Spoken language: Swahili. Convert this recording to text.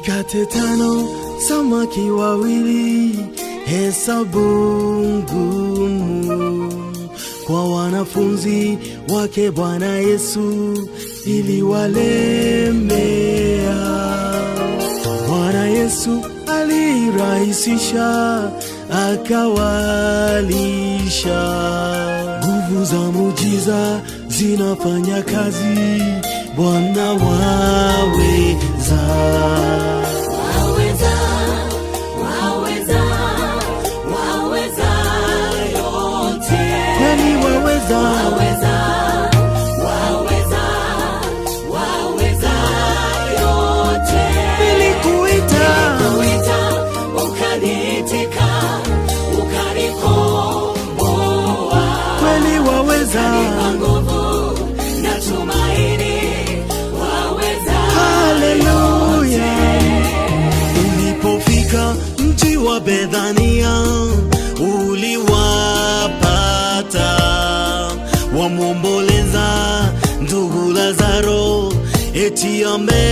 Mikate tano, samaki wawili, hesabu ngumu kwa wanafunzi wake Bwana Yesu iliwalemea. Bwana Yesu alirahisisha, akawalisha. Nguvu za muujiza zinafanya kazi, Bwana waweza. Waweza, waweza, waweza yote. Kweli waweza, Waweza, waweza, waweza yote. Nilikuita, Nilikuita, ukaniitika, ukanikomboa. Kweli waweza, Ukanipa nguvu na tumaini, waweza. Haleluya. Ulipofika mji wa Bethania, uliwapata wamwomboleza ndugu Lazaro, eti amekufa.